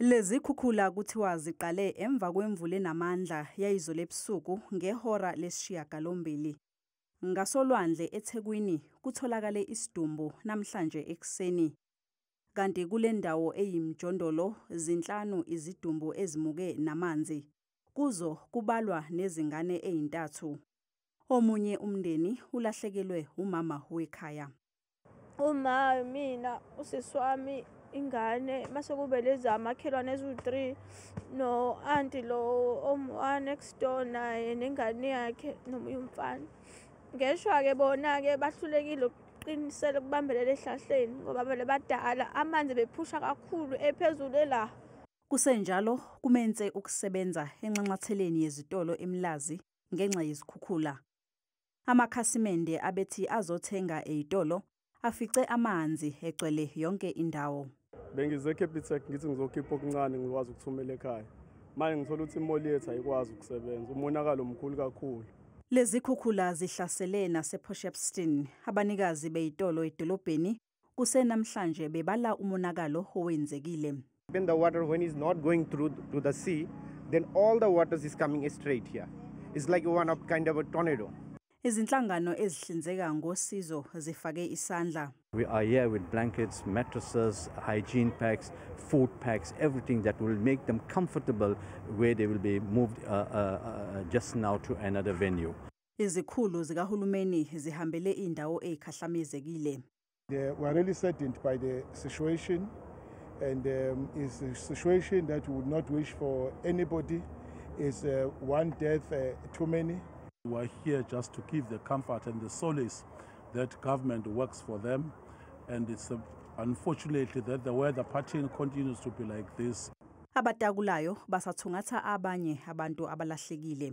Lezi khukhula kuthiwa ziqale emva kwemvula enamandla yayizolo ebusuku ngehora lesi-8. Ngasolwandle eThekwini kutholakale isidumbu namhlanje ekuseni. Kanti kule ndawo eyimjondolo zinhlanu izidumbu ezimuke namanzi. Kuzo kubalwa nezingane ezintathu. Omunye umndeni ulahlekelwe umama wekhaya. Uma mina, usisi wami, ingane, mase kube lezi amakhelwane eziwu-3, no-anti lo wa next door naye nengane yakhe nomunye umfana. Ngeshwa-ke bona-ke bahlulekile ukuqinisela ukubambelela ey'hlahleni ngoba vele badala, amanzi bephusha kakhulu ephezulu ela. Kusenjalo kumense ukusebenza enxanxatheleni yezitolo eMlazi ngenxa yezikhukhula. Amakhasimende abethi azothenga ey'tolo afice amanzi egcwele yonke indawo. Bengize Capitec ngithi ngizokhipha okuncane ngikwazi ukuthumela ekhaya. Manje ngithola ukuthi i-mall yethu ayikwazi ukusebenza. Umonakalo mkhulu kakhulu. Lezi khukhula zihlasele nasePort Shepstone. Abanikazi beyitolo edolobheni kusenamhlanje bebala umonakalo owenzekile. When the water when is not going through to the sea, then all the waters is coming straight here. It's like one of kind of a tornado. Izinhlangano ezihlinzeka ngosizo zifake isandla. We are here with blankets, mattresses, hygiene packs, food packs, everything that will make them comfortable where they will be moved just now to another venue. Izikhulu zikahulumeni zihambele indawo ezikhahlamezekile. We are really saddened by the situation, and it's a situation that we would not wish for anybody. It's one death too many. We are here just to give the comfort and the solace that government works for them, and it's unfortunately that the weather pattern continues to be like this. Abatakulayo basathungatha abanye abantu abalahlekile.